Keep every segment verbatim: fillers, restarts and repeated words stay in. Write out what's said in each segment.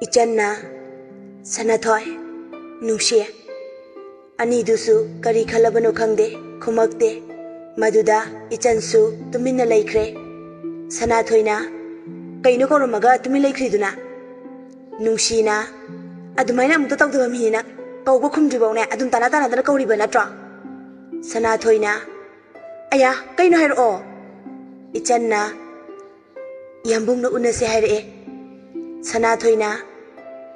ꯏꯆꯟꯅ, "ꯁꯅꯥꯊꯣꯏ, ꯅꯨꯡꯁꯤ"꯫ ꯑꯅꯤꯗꯨꯁꯨ ꯀꯔꯤ ꯈꯜꯂꯕꯅꯣ ꯈꯪꯗꯦ, ꯈꯨꯝꯃꯛꯇꯦ꯫ ꯃꯗꯨꯗ ꯏꯆꯟꯁꯨ ꯇꯨꯃꯤꯟꯅ ꯂꯩꯈ꯭ꯔꯦ꯫ ꯁꯅꯥꯊꯣꯏꯅ, "ꯀꯩꯅꯣ ꯀꯧꯔꯝꯃꯒ ꯇꯨꯃꯤꯟ ꯂꯩꯈ꯭ꯔꯤꯗꯨꯅ?" ꯅꯨꯡꯁꯤꯅ, "ꯑꯗꯨꯃꯥꯏꯅ ꯑꯃꯨꯛꯇ ꯇꯧꯗꯕ ꯃꯤꯅꯤꯅ ꯀꯧꯕ ꯈꯨꯝꯗ꯭ꯔꯤꯕꯧꯅꯦ ꯑꯗꯨꯝ ꯇꯥꯅ ꯇꯥꯅꯗꯅ ꯀꯧꯔꯤꯕ ꯅꯠꯇ꯭ꯔꯣ?" ꯁꯅꯥꯊꯣꯏꯅ, "ꯑꯌꯥ, ꯀꯩꯅꯣ ꯍꯥꯏꯔꯛꯑꯣ?" ꯏꯆꯟꯅ, "ꯌꯥꯝꯕꯨꯡꯅ ꯎꯅꯁꯦ ꯍꯥꯏꯔꯛꯑꯦ"꯫ ꯁꯅꯥꯊꯣꯏꯅ,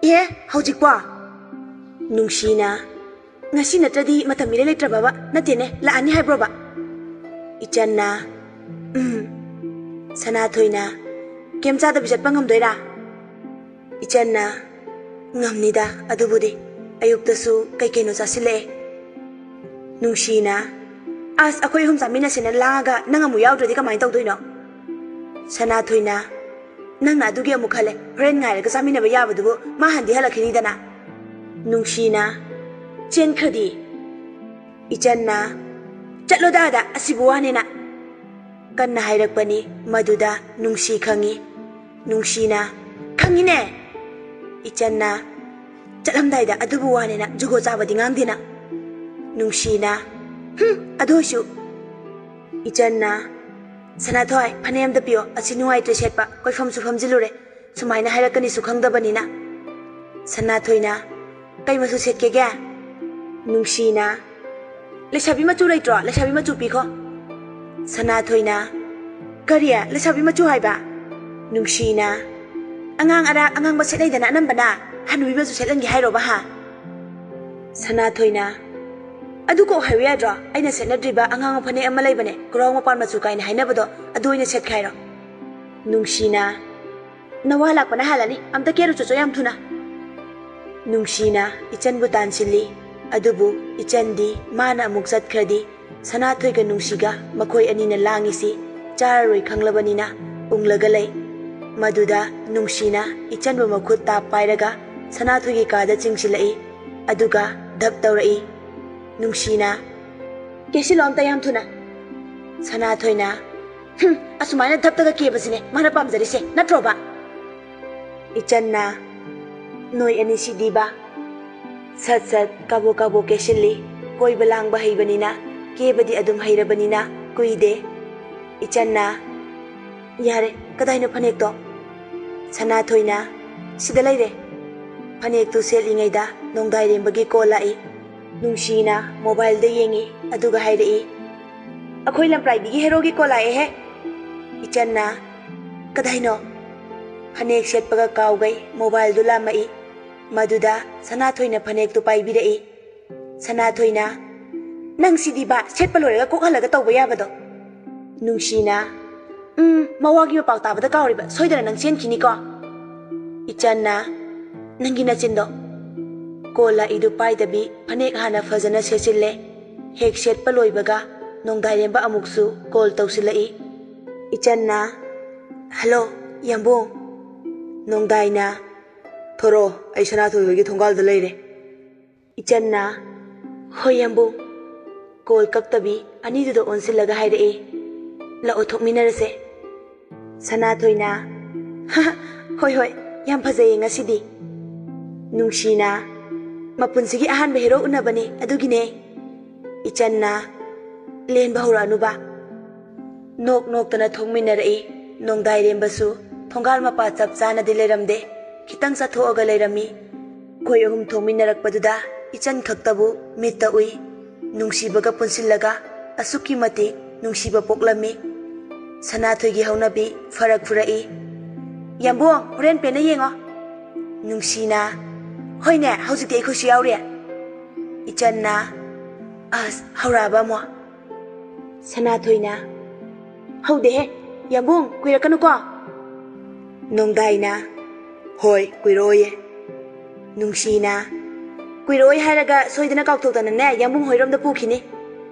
"ꯑꯦ, ꯍꯧꯖꯤꯛꯄꯣ?" ꯅꯨꯡꯁꯤꯅ, "ꯉꯁꯤ ꯅꯠꯇ꯭ꯔꯗꯤ ꯃꯇꯝ ꯏꯔꯩ ꯂꯩꯇ꯭ꯔꯕꯕ? ꯅꯠꯇꯦꯅꯦ, ꯂꯥꯛꯑꯅꯤ ꯍꯥꯏꯕ꯭ꯔꯣꯕ?" ꯏꯆꯟꯅ, "ꯎꯝ"꯫ ꯁꯅꯥꯊꯣꯏꯅ, "ꯀꯩꯝ ꯆꯥꯗꯕꯤ ꯆꯠꯄ ꯉꯝꯗꯣꯏꯔꯥ?" ꯏꯆꯟꯅ, "ꯉꯝꯅꯤꯗ, ꯑꯗꯨꯕꯨꯗꯤ꯫ ꯑꯌꯨꯛꯇꯁꯨ ꯀꯩ ꯀꯩꯅꯣ ꯆꯥꯁꯤꯜꯂꯛꯑꯦ"꯫ ꯅꯨꯡꯁꯤꯅ, "ꯑꯁ, ꯑꯩꯈꯣꯏ ꯑꯍꯨꯝ ꯆꯥꯃꯤꯟꯅꯁꯦꯅ ꯂꯥꯡꯉꯒ ꯅꯪ ꯑꯃꯨꯛ ꯌꯥꯎꯗ꯭ꯔꯗꯤ ꯀꯃꯥꯏꯅ ꯇꯧꯗꯣꯏꯅꯣ?" ꯁꯅꯥꯊꯣꯏꯅ, "ꯅꯪꯅ ꯑꯗꯨꯒꯤ ꯑꯃꯨꯛ ꯈꯜꯂꯦ, ꯍꯣꯔꯦꯟ ꯉꯥꯏꯔꯒ ꯆꯥꯃꯤꯟꯅꯕ ꯌꯥꯕꯗꯨꯕꯨ ꯃꯥ ꯍꯟꯗꯤ ꯍꯜꯂꯛꯈꯤꯅꯤꯗꯅ"꯫ ꯅꯨꯡꯁꯤꯅ, "ꯆꯦꯟꯈ꯭ꯔꯗꯤ?" ꯏꯆꯟꯅ, "ꯆꯠꯂꯣꯗ ꯑꯗ, ꯑꯁꯤꯕꯨ ꯋꯥꯅꯦꯅ"꯫ ꯀꯟꯅ ꯍꯥꯏꯔꯛꯄꯅꯤ ꯃꯗꯨꯗ ꯅꯨꯡꯁꯤ ꯈꯪꯉꯤ꯫ ꯅꯨꯡꯁꯤꯅ, "ꯈꯪꯉꯤꯅꯦ"꯫ ꯏꯆꯟꯅ, "ꯆꯠꯂꯝꯗꯥꯏꯗ ꯑꯗꯨꯕꯨ ꯋꯥꯅꯦꯅ ꯖꯨꯒꯣꯠ ꯆꯥꯕꯗꯤ ꯉꯥꯡꯗꯦꯅ"꯫ ꯅꯨꯡꯁꯤꯅ, "ꯍꯨꯝ, ꯑꯗꯨ ꯑꯣꯏꯁꯨ"꯫ ꯏꯆꯟꯅ, "ꯁꯅꯥꯊꯣꯏ, ꯐꯅꯦꯛ ꯑꯝꯇ ꯄꯤꯌꯣ, ꯑꯁꯤ ꯅꯨꯡꯉꯥꯏꯇ꯭ꯔꯦ ꯁꯦꯠꯄ, ꯀꯣꯏꯐꯝꯁꯨ ꯐꯝꯖꯤꯜꯂꯨꯔꯦ, ꯁꯨꯃꯥꯏꯅ ꯍꯥꯏꯔꯛꯀꯅꯤꯁꯨ ꯈꯪꯗꯕꯅꯤꯅ"꯫ ꯁꯅꯥꯊꯣꯏꯅ, "ꯀꯩ ꯃꯆꯨ ꯁꯦꯠꯀꯦꯒꯦ?" ꯅꯨꯡꯁꯤꯅ, "ꯂꯩꯁꯥꯕꯤ ꯃꯆꯨ ꯂꯩꯇ꯭ꯔꯣ? ꯂꯩꯁꯥꯕꯤ ꯃꯆꯨ ꯄꯤꯈꯣ"꯫ ꯁꯅꯥꯊꯣꯏꯅ, "ꯀꯔꯤ? ꯂꯩꯁꯥꯕꯤ ꯃꯆꯨ ꯍꯥꯏꯕ?" ꯅꯨꯡꯁꯤꯅ, "ꯑꯉꯥꯡ ꯑꯔꯥꯛ ꯑꯉꯥꯡꯕ ꯁꯦꯠꯅꯩꯗꯅ ꯑꯅꯝꯕꯅ, ꯍꯅꯨꯕꯤ ꯃꯆꯨ ꯁꯦꯠꯍꯟꯒꯦ ꯍꯥꯏꯔꯣꯕ ꯍꯥ?" ꯁꯅꯥꯊꯣꯏꯅ, "ꯑꯗꯨ ꯀꯣꯛ ꯍꯥꯏꯌꯨ ꯌꯥꯗ꯭ꯔꯣ? ꯑꯩꯅ ꯁꯦꯠꯅꯗ꯭ꯔꯤꯕ ꯑꯉꯥꯡꯕ ꯐꯅꯦꯛ ꯑꯃ ꯂꯩꯕꯅꯦ, ꯒ꯭ꯔꯥꯎ ꯃꯄꯥꯟ ꯃꯆꯨ ꯀꯥꯏꯅ ꯍꯥꯏꯅꯕꯗꯣ, ꯑꯗꯨ ꯑꯣꯏꯅ ꯁꯦꯠꯀꯦ ꯍꯥꯏꯔꯣ?" ꯅꯨꯡꯁꯤꯅ, "ꯅꯋꯥ ꯂꯥꯛꯄꯅ ꯍꯥꯜꯂꯅꯤ, ꯑꯝꯇ ꯀꯦꯔꯨ ꯆꯣꯆꯣ ꯌꯥꯝ ꯊꯨꯅ"꯫ ꯅꯨꯡꯁꯤꯅ ꯏꯆꯟꯕꯨ ꯇꯥꯟꯁꯤꯜꯂꯤ꯫ ꯑꯗꯨꯕꯨ ꯏꯆꯟꯗꯤ ꯃꯥꯅ ꯑꯃꯨꯛ ꯆꯠꯈ꯭ꯔꯗꯤ ꯁꯅꯥꯊꯣꯏꯒ ꯅꯨꯡꯁꯤꯒ ꯃꯈꯣꯏ ꯑꯅꯤꯅ ꯂꯥꯡꯉꯤꯁꯤ ꯆꯥꯔꯔꯣꯏ ꯈꯪꯂꯕꯅꯤꯅ ꯎꯪꯂꯒ ꯂꯩ꯫ ꯃꯗꯨꯗ ꯅꯨꯡꯁꯤꯅ ꯏꯆꯟꯕꯨ ꯃꯈꯨꯠ ꯇꯥꯞ ꯄꯥꯏꯔꯒ ꯁꯅꯥꯊꯣꯏꯒꯤ ꯀꯥꯗ ꯆꯤꯡꯁꯤꯜꯂꯛꯏ꯫ ꯑꯗꯨꯒ ꯙꯞ ꯇꯧꯔꯛꯏ꯫ ꯅꯨꯡꯁꯤꯅ, "ꯀꯦꯁꯤꯜꯂꯣ ꯑꯝꯇ ꯌꯥꯝ ꯊꯨꯅ"꯫ ꯁꯅꯥꯊꯣꯏꯅ, "ꯍꯨꯝ, ꯑꯁꯨꯃꯥꯏꯅ ꯙꯞꯇꯒ ꯀꯦꯕꯁꯤꯅꯦ ꯃꯥꯅ ꯄꯥꯝꯖꯔꯤꯁꯦ, ꯅꯠꯇ꯭ꯔꯣꯕ?" ꯏꯆꯟꯅ, ꯅꯣꯏ ꯑꯅꯤꯁꯤꯗꯤꯕ꯫ ꯁꯠ ꯁꯠ ꯀꯥꯕꯣꯛ ꯀꯥꯕꯣꯛ ꯀꯦꯁꯤꯜꯂꯤ꯫ ꯀꯣꯏꯕ ꯂꯥꯡꯕ ꯍꯩꯕꯅꯤꯅ, ꯀꯦꯕꯗꯤ ꯑꯗꯨꯝ ꯍꯩꯔꯕꯅꯤꯅ ꯀꯨꯏꯗꯦ꯫ ꯏꯆꯟꯅ, "ꯌꯥꯔꯦ, ꯀꯗꯥꯏꯅꯣ ꯐꯅꯦꯛꯇꯣ?" ꯁꯅꯥꯊꯣꯏꯅ, "ꯁꯤꯗ ꯂꯩꯔꯦ"꯫ ꯐꯅꯦꯛꯇꯨ ꯁꯦꯠꯂꯤꯉꯩꯗ ꯅꯣꯡꯗꯥꯏꯔꯦꯝꯕꯒꯤ ꯀꯣꯜ ꯂꯥꯛꯏ꯫ ꯅꯨꯡꯁꯤꯅ ꯃꯣꯕꯥꯏꯜꯗ ꯌꯦꯡꯉꯤ, ꯑꯗꯨꯒ ꯍꯥꯏꯔꯛꯏ, "ꯑꯩꯈꯣꯏ ꯂꯝꯄ꯭ꯔꯥꯏꯕꯤꯒꯤ ꯍꯦꯔꯣꯒꯤ ꯀꯣꯜ ꯂꯥꯛꯑꯦꯍꯦ!" ꯏꯆꯟꯅ, "ꯀꯗꯥꯏꯅꯣ?" ꯐꯅꯦꯛ ꯁꯦꯠꯄꯒ ꯀꯥꯎꯒꯩ ꯃꯣꯕꯥꯏꯜꯗꯨ ꯂꯥꯝꯃꯛꯏ꯫ ꯃꯗꯨꯗ ꯁꯅꯥꯊꯣꯏꯅ ꯐꯅꯦꯛꯇꯨ ꯄꯥꯏꯕꯤꯔꯛꯏ꯫ ꯁꯅꯥꯊꯣꯏꯅ, "ꯅꯪ ꯁꯤꯗꯤꯕ, ꯁꯦꯠꯄ ꯂꯣꯏꯔꯒ ꯀꯣꯛꯍꯜꯂꯒ ꯇꯧꯕ ꯌꯥꯕꯗꯣ"꯫ ꯅꯨꯡꯁꯤꯅ, "ꯎꯝ, ꯃꯋꯥꯒꯤ ꯃꯄꯥꯎ ꯇꯥꯕꯗ ꯀꯥꯎꯔꯤꯕ, ꯁꯣꯏꯗꯅ ꯅꯪ ꯆꯦꯟꯈꯤꯅꯤꯀꯣ"꯫ ꯏꯆꯟꯅ, "ꯅꯪꯒꯤ ꯅꯆꯤꯟꯗꯣ"꯫ ꯀꯣꯜ ꯂꯥꯛꯏꯗꯨ ꯄꯥꯏꯗꯕꯤ ꯐꯅꯦꯛ ꯍꯥꯟꯅ ꯐꯖꯅ ꯁꯦꯠꯆꯤꯜꯂꯦ꯫ ꯍꯦꯛ ꯁꯦꯠꯄ ꯂꯣꯏꯕꯒ ꯅꯣꯡꯗꯥꯏꯔꯦꯝꯕ ꯑꯃꯨꯛꯁꯨ ꯀꯣꯜ ꯇꯧꯁꯤꯜꯂꯛꯏ꯫ ꯏꯆꯟꯅ, "ꯍꯜꯂꯣ, ꯌꯥꯝꯕꯨꯡ"꯫ ꯅꯣꯡꯗꯥꯏꯅ, "ꯊꯣꯔꯛꯑꯣ, ꯑꯩ ꯁꯅꯥꯊꯣꯏ ꯍꯣꯏꯒꯤ ꯊꯣꯡꯒꯥꯜꯗ ꯂꯩꯔꯦ"꯫ ꯏꯆꯟꯅ, "ꯍꯣꯏ ꯌꯥꯝꯕꯨꯡ"꯫ ꯀꯣꯜ ꯀꯛꯇꯕꯤ ꯑꯅꯤꯗꯨꯗ ꯑꯣꯟꯁꯤꯜꯂꯒ ꯍꯥꯏꯔꯛꯏ, "ꯂꯥꯛꯑꯣ, ꯊꯣꯛꯃꯤꯟꯅꯔꯁꯦ"꯫ ꯁꯅꯥꯊꯣꯏꯅ, "ꯍꯣꯏ ꯍꯣꯏ, ꯌꯥꯝ ꯐꯖꯩꯌꯦ ꯉꯁꯤꯗꯤ"꯫ ꯅꯨꯡꯁꯤꯅ, "ꯃꯄꯨꯟꯁꯤꯒꯤ ꯑꯍꯥꯟꯕ ꯍꯦꯔꯣ ꯎꯅꯕꯅꯦ, ꯑꯗꯨꯒꯤꯅꯦ"꯫ ꯏꯆꯟꯅ, "ꯂꯦꯟꯕ ꯍꯧꯔꯛꯑꯅꯨꯕ"꯫ ꯅꯣꯛ ꯅꯣꯛꯇꯅ ꯊꯣꯛꯃꯤꯟꯅꯔꯛꯏ꯫ ꯅꯣꯡꯗꯥꯏꯔꯦꯝꯕꯁꯨ ꯊꯣꯡꯒꯥꯜ ꯃꯄꯥ ꯆꯞ ꯆꯥꯅꯗꯤ ꯂꯩꯔꯝꯗꯦ, ꯈꯤꯇꯪ ꯆꯠꯊꯣꯛꯑꯒ ꯂꯩꯔꯝꯃꯤ꯫ ꯑꯩꯈꯣꯏ ꯑꯍꯨꯝ ꯊꯣꯛꯃꯤꯟꯅꯔꯛꯄꯗꯨꯗ ꯏꯆꯟ ꯈꯛꯇꯕꯨ ꯃꯤꯠꯇ ꯎꯏ꯫ ꯅꯨꯡꯁꯤꯕꯒ ꯄꯨꯟꯁꯤꯜꯂꯒ ꯑꯁꯨꯛꯀꯤ ꯃꯇꯤꯛ ꯅꯨꯡꯁꯤꯕ ꯄꯣꯛꯂꯝꯃꯤ꯫ ꯁꯅꯥꯊꯣꯏꯒꯤ ꯍꯧꯅꯕꯤ ꯐꯔꯛ ꯐꯨꯔꯛꯏ꯫ "ꯌꯥꯝꯕꯨꯡ, ꯍꯣꯔꯦꯟ ꯄꯦꯟꯅ ꯌꯦꯡꯉꯣ"꯫ ꯅꯨꯡꯁꯤꯅ, "ꯍꯣꯏꯅꯦ, ꯍꯧꯖꯤꯛꯇꯤ ꯑꯩꯈꯣꯏꯁꯨ ꯌꯥꯎꯔꯤ"꯫ ꯏꯆꯟꯅ, "ꯑꯁ, ꯍꯧꯔꯛꯑꯕ ꯑꯃꯨꯛ"꯫ ꯁꯅꯥꯊꯣꯏꯅ, "ꯍꯧꯗꯦꯍꯦ, ꯌꯥꯝꯕꯨꯡ, ꯀꯨꯏꯔꯛꯀꯅꯨꯀꯣ"꯫ ꯅꯣꯡꯗꯥꯏꯅ, "ꯍꯣꯏ, ꯀꯨꯏꯔꯛꯑꯣꯏꯌꯦ"꯫ ꯅꯨꯡꯁꯤꯅ, "ꯀꯨꯏꯔꯛꯑꯣꯏ ꯍꯥꯏꯔꯒ ꯁꯣꯏꯗꯅ ꯀꯥꯎꯊꯣꯛꯇꯅꯅꯦ ꯌꯥꯝꯕꯨꯡ ꯍꯣꯏꯔꯣꯝꯗ ꯄꯨꯈꯤꯅꯤ"꯫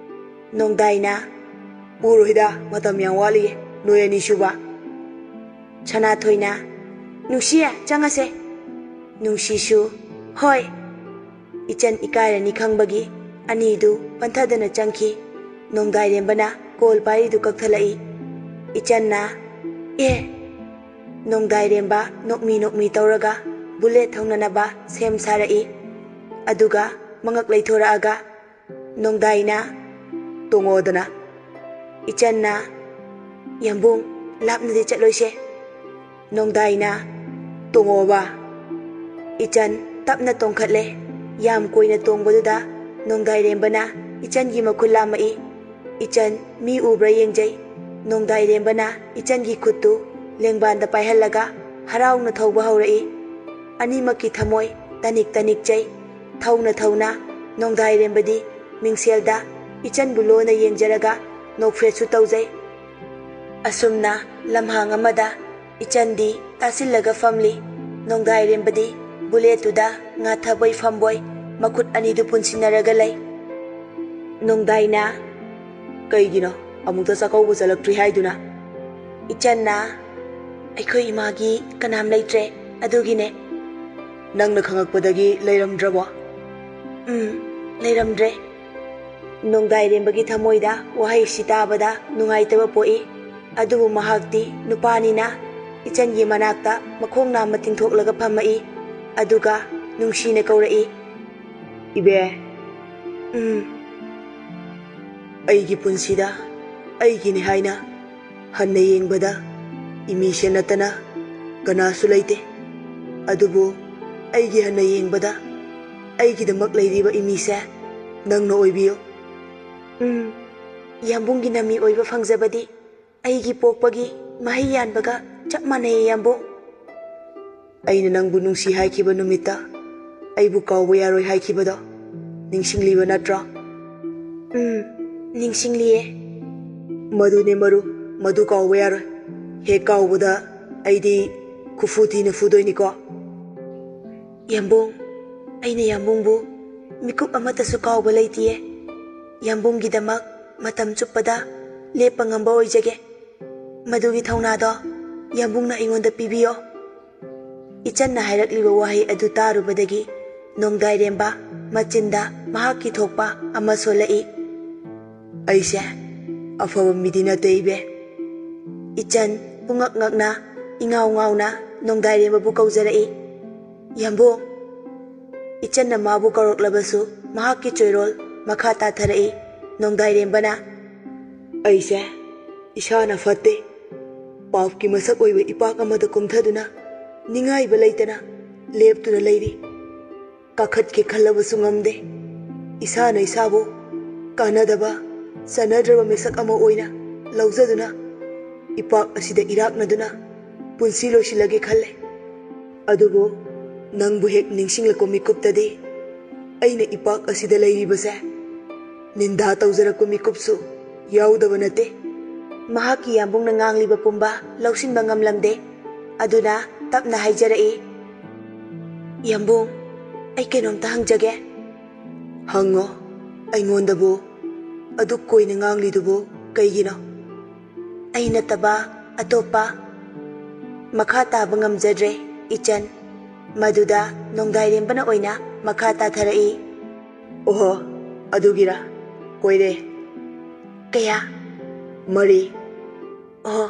ꯅꯣꯡꯗꯥꯏꯅ, "ꯄꯨꯔꯣꯏꯗ, ꯃꯇꯝ ꯌꯥꯝ ꯋꯥꯠꯂꯤꯌꯦ, ꯅꯣꯏ ꯑꯅꯤ ꯁꯨꯕ"꯫ ꯁꯅꯥꯊꯣꯏꯅ, "ꯅꯨꯡꯁꯤ, ꯆꯪꯉꯁꯦ"꯫ ꯅꯨꯡꯁꯤꯁꯨ, "ꯍꯣꯏ"꯫ ꯏꯆꯟ ꯏꯀꯥꯏꯔꯅꯤ ꯈꯪꯕꯒꯤ ꯑꯅꯤꯗꯨ ꯄꯟꯊꯗꯅ ꯆꯪꯈꯤ꯫ ꯅꯣꯡꯗꯥꯏꯔꯦꯝꯕꯅ ꯀꯣꯜ ꯄꯥꯏꯔꯤꯗꯨ ꯀꯛꯊꯠꯂꯛꯏ꯫ ꯏꯆꯟꯅ, "ꯑꯦ"꯫ ꯅꯣꯡꯗꯥꯏꯔꯦꯝꯕ ꯅꯣꯛꯃꯤ ꯅꯣꯛꯃꯤ ꯇꯧꯔꯒ, ꯕꯨꯂꯦꯠ ꯊꯧꯅꯅꯕ ꯁꯦꯝ ꯁꯥꯔꯛꯏ꯫ ꯑꯗꯨꯒ ꯃꯉꯛ ꯂꯩꯊꯣꯔꯛꯑꯒ ꯅꯣꯡꯗꯥꯏꯅ, "ꯇꯣꯡꯉꯣꯗꯅ꯫" ꯏꯆꯟꯅ, "ꯌꯥꯝꯕꯨꯡ, ꯂꯥꯞꯅꯗꯤ ꯆꯠꯂꯣꯏꯁꯦ꯫" ꯅꯣꯡꯗꯥꯏꯅ, "ꯇꯣꯡꯉꯣꯕ꯫" ꯏꯆꯟ ꯇꯞꯅ ꯇꯣꯡꯈꯠꯂꯦ꯫ ꯌꯥꯝ ꯀꯨꯏꯅ ꯇꯣꯡꯕꯗꯨꯗ ꯅꯣꯡꯗꯥꯏꯔꯦꯝꯕꯅ ꯏꯆꯟꯒꯤ ꯃꯈꯨꯠ ꯂꯥꯝꯃꯛꯏ꯫ ꯏꯆꯟ ꯃꯤ ꯎꯕ꯭ꯔꯥ ꯌꯦꯡꯖꯩ꯫ ꯅꯣꯡꯗꯥꯏꯔꯦꯝꯕꯅ ꯏꯆꯟꯒꯤ ꯈꯨꯠꯇꯨ ꯂꯦꯡꯕꯥꯟꯗ ꯄꯥꯏꯍꯜꯂꯒ ꯍꯔꯥꯎꯅ ꯊꯧꯕ ꯍꯧꯔꯛꯏ꯫ ꯑꯅꯤꯃꯛꯀꯤ ꯊꯃꯣꯏ ꯇꯅꯤꯛ ꯇꯅꯤꯛꯆꯩ꯫ ꯊꯧꯅ ꯊꯧꯅ ꯅꯣꯡꯗꯥꯏꯔꯦꯝꯕꯗꯤ ꯃꯤꯡꯁꯦꯜꯗ ꯏꯆꯟꯕꯨ ꯂꯣꯟꯅ ꯌꯦꯡꯖꯔꯒ ꯅꯣꯛꯐꯦꯠꯁꯨ ꯇꯧꯖꯩ꯫ ꯑꯁꯨꯝꯅ ꯂꯝꯍꯥꯡ ꯑꯃꯗ ꯏꯆꯟꯗꯤ ꯇꯥꯁꯤꯜꯂꯒ ꯐꯝꯂꯤ꯫ ꯅꯣꯡꯗꯥꯏꯔꯦꯝꯕꯗꯤ ꯕꯨꯂꯦꯠꯇꯨꯗ ꯉꯥꯊꯕꯣꯏ ꯐꯝꯕꯣꯏ ꯃꯈꯨꯠ ꯑꯅꯤꯗꯨ ꯄꯨꯟꯁꯤꯟꯅꯔꯒ ꯂꯩ꯫ ꯅꯣꯡꯗꯥꯏꯅ, "ꯀꯩꯒꯤꯅꯣ ꯑꯃꯨꯛꯇ ꯆꯥꯛꯀꯧꯕ ꯆꯠꯂꯛꯇ꯭ꯔꯤ ꯍꯥꯏꯗꯨꯅ?" ꯏꯆꯟꯅ, "ꯑꯩꯈꯣꯏ ꯏꯃꯥꯒꯤ ꯀꯅꯥꯝ ꯂꯩꯇ꯭ꯔꯦ, ꯑꯗꯨꯒꯤꯅꯦ꯫" "ꯅꯪꯅ ꯈꯪꯉꯛꯄꯗꯒꯤ ꯂꯩꯔꯝꯗ꯭ꯔꯕꯣ?" "ꯎꯝ, ꯂꯩꯔꯝꯗ꯭ꯔꯦ꯫" ꯅꯣꯡꯗꯥꯏꯔꯦꯝꯕꯒꯤ ꯊꯃꯣꯏꯗ ꯋꯥꯍꯩꯁꯤ ꯇꯥꯕꯗ ꯅꯨꯡꯉꯥꯏꯇꯕ ꯄꯣꯛꯏ꯫ ꯑꯗꯨꯕꯨ ꯃꯍꯥꯛꯇꯤ ꯅꯨꯄꯥꯅꯤꯅ ꯏꯆꯟꯒꯤ ꯃꯅꯥꯛꯇ ꯃꯈꯣꯡ ꯅꯥꯝꯃ ꯇꯤꯡꯊꯣꯛꯂꯒ ꯐꯝꯃꯛꯏ꯫ ꯑꯗꯨꯒ ꯅꯨꯡꯁꯤꯅ ꯀꯧꯔꯛꯏ, "ꯏꯕꯦ꯫" "ꯎꯝ꯫" "ꯑꯩꯒꯤ ꯄꯨꯟꯁꯤꯗ ꯑꯩꯒꯤꯅꯤ ꯍꯥꯏꯅ ꯍꯟꯅ ꯌꯦꯡꯕꯗ ꯏꯃꯤꯁꯦ ꯅꯠꯇꯅ ꯀꯅꯥꯁꯨ ꯂꯩꯇꯦ꯫ ꯑꯗꯨꯕꯨ ꯑꯩꯒꯤ ꯍꯟꯅ ꯌꯦꯡꯕꯗ ꯑꯩꯒꯤꯗꯃꯛ ꯂꯩꯔꯤꯕ ꯏꯃꯤꯁꯦ ꯅꯪꯅ ꯑꯣꯏꯕꯤꯌꯨ꯫" "ꯎꯝ, ꯌꯥꯝꯕꯨꯡꯒꯤ ꯅꯃꯤ ꯑꯣꯏꯕ ꯐꯪꯖꯕꯗꯤ ꯑꯩꯒꯤ ꯄꯣꯛꯄꯒꯤ ꯃꯍꯩ ꯌꯥꯟꯕꯒ ꯆꯞ ꯃꯥꯟꯅꯩ, ꯌꯥꯝꯕꯨꯡ꯫" "ꯑꯩꯅ ꯅꯪꯕꯨ ꯅꯨꯡꯁꯤ ꯍꯥꯏꯈꯤꯕ ꯅꯨꯃꯤꯠꯇ ꯑꯩꯕꯨ ꯀꯥꯎꯕ ꯌꯥꯔꯣꯏ ꯍꯥꯏꯈꯤꯕꯗꯣ ꯅꯤꯡꯁꯤꯡꯂꯤꯕ ꯅꯠꯇ꯭ꯔꯣ?" "ꯎꯝ, ꯅꯤꯡꯁꯤꯡꯂꯤꯌꯦ꯫" "ꯃꯗꯨꯅꯦ ꯃꯔꯨ, ꯃꯗꯨ ꯀꯥꯎꯕ ꯌꯥꯔꯣꯏ꯫ ꯍꯦꯛ ꯀꯥꯎꯕꯗ ꯑꯩꯗꯤ ꯈꯨꯐꯨ ꯊꯤꯅ ꯐꯨꯗꯣꯏꯅꯤꯀꯣ꯫" "ꯌꯥꯝꯕꯨꯡ, ꯑꯩꯅ ꯌꯥꯝꯕꯨꯡꯕꯨ ꯃꯤꯀꯨꯞ ꯑꯃꯠꯇꯁꯨ ꯀꯥꯎꯕ ꯂꯩꯇꯤꯌꯦ꯫ ꯌꯥꯝꯕꯨꯡꯒꯤꯗꯃꯛ ꯃꯇꯝ ꯆꯨꯞꯄꯗ ꯂꯦꯞꯄ ꯉꯝꯕ ꯑꯣꯏꯖꯒꯦ꯫ ꯃꯗꯨꯒꯤ ꯊꯧꯅꯥꯗꯣ ꯌꯥꯝꯕꯨꯡꯅ ꯑꯩꯉꯣꯟꯗ ꯄꯤꯕꯤꯌꯣ꯫" ꯏꯆꯟꯅ ꯍꯥꯏꯔꯛꯂꯤꯕ ꯋꯥꯍꯩ ꯑꯗꯨ ꯇꯥꯔꯨꯕꯗꯒꯤ ꯅꯣꯡꯗꯥꯏꯔꯦꯝꯕ ꯃꯆꯤꯟꯗ ꯃꯍꯥꯛꯀꯤ ꯊꯣꯛꯄ ꯑꯃ ꯁꯣꯜꯂꯛꯏ꯫ "ꯑꯩꯁꯦ ꯑꯐꯕ ꯃꯤꯗꯤ ꯅꯠꯇꯦ, ꯏꯕꯦ꯫" ꯏꯆꯟ ꯄꯨꯡꯉꯛ ꯉꯛꯅ, ꯏꯉꯥꯎ ꯉꯥꯎꯅ ꯅꯣꯡꯗꯥꯏꯔꯦꯝꯕꯕꯨ ꯀꯧꯖꯔꯛꯏ꯫ "ꯌꯥꯝꯕꯨꯡ!" ꯏꯆꯟꯅ ꯃꯥꯕꯨ ꯀꯧꯔꯛꯂꯕꯁꯨ ꯃꯍꯥꯛꯀꯤ ꯆꯣꯏꯔꯣꯜ ꯃꯈꯥ ꯇꯥꯊꯔꯛꯏ ꯅꯣꯡꯗꯥꯏꯔꯦꯝꯕꯅ꯫ "ꯑꯩꯁꯦ ꯏꯁꯥꯅ ꯐꯠꯇꯦ꯫ ꯄꯥꯞꯀꯤ ꯃꯁꯛ ꯑꯣꯏꯕ ꯏꯄꯥꯛ ꯑꯃꯗ ꯀꯨꯝꯊꯗꯨꯅ ꯅꯤꯡꯉꯥꯏꯕ ꯂꯩꯇꯅ ꯂꯦꯞꯇꯨꯅ ꯂꯩꯔꯤ꯫ ꯀꯥꯈꯠꯀꯦ ꯈꯜꯂꯕꯁꯨ ꯉꯝꯗꯦ꯫ ꯏꯁꯥꯅ ꯏꯁꯥꯕꯨ ꯀꯥꯟꯅꯗꯕ, ꯆꯟꯅꯗ꯭ꯔꯕ ꯃꯤꯁꯛ ꯑꯃ ꯑꯣꯏꯅ ꯂꯧꯖꯗꯨꯅ ꯏꯄꯥꯛ ꯑꯁꯤꯗ ꯏꯔꯥꯛꯅꯗꯨꯅ ꯄꯨꯟꯁꯤ ꯂꯣꯏꯁꯤꯜꯂꯒꯦ ꯈꯜꯂꯦ꯫ ꯑꯗꯨꯕꯨ ꯅꯪꯕꯨ ꯍꯦꯛ ꯅꯤꯡꯁꯤꯡꯂꯛꯄ ꯃꯤꯀꯨꯞꯇꯗꯤ ꯑꯩꯅ ꯏꯄꯥꯛ ꯑꯁꯤꯗ ꯂꯩꯔꯤꯕꯁꯦ ꯅꯤꯟꯗꯥ ꯇꯧꯖꯔꯛꯄ ꯃꯤꯀꯨꯞꯁꯨ ꯌꯥꯎꯗꯕ ꯅꯠꯇꯦ꯫" ꯃꯍꯥꯛꯀꯤ ꯌꯥꯝꯕꯨꯡꯅ ꯉꯥꯡꯂꯤꯕ ꯄꯨꯝꯕ ꯂꯧꯁꯤꯟꯕ ꯉꯝꯂꯝꯗꯦ꯫ ꯑꯗꯨꯅ ꯇꯞꯅ ꯍꯥꯏꯖꯔꯛꯏ, "ꯌꯥꯝꯕꯨꯡ, ꯑꯩ ꯀꯩꯅꯣꯝꯇ ꯍꯪꯖꯒꯦ꯫" "ꯍꯪꯉꯣ, ꯑꯩꯉꯣꯟꯗꯕꯨ ꯑꯗꯨꯛ ꯀꯨꯏꯅ ꯉꯥꯡꯂꯤꯗꯨꯕꯨ ꯀꯩꯒꯤꯅꯣ?" "ꯑꯩ ꯅꯠꯇꯕ ꯑꯇꯣꯞꯄ꯫" ꯃꯈꯥ ꯇꯥꯕ ꯉꯝꯖꯗ꯭ꯔꯦ ꯏꯆꯟ꯫ ꯃꯗꯨꯗ ꯅꯣꯡꯗꯥꯏꯔꯦꯝꯕꯅ ꯑꯣꯏꯅ ꯃꯈꯥ ꯇꯥꯊꯔꯛꯏ꯫ "ꯑꯣꯍꯣ, ꯑꯗꯨꯒꯤꯔꯥ? ꯀꯣꯏꯔꯦ꯫" "ꯀꯌꯥ?" "ꯃꯔꯤ꯫" "ꯑꯣꯍꯣ꯫"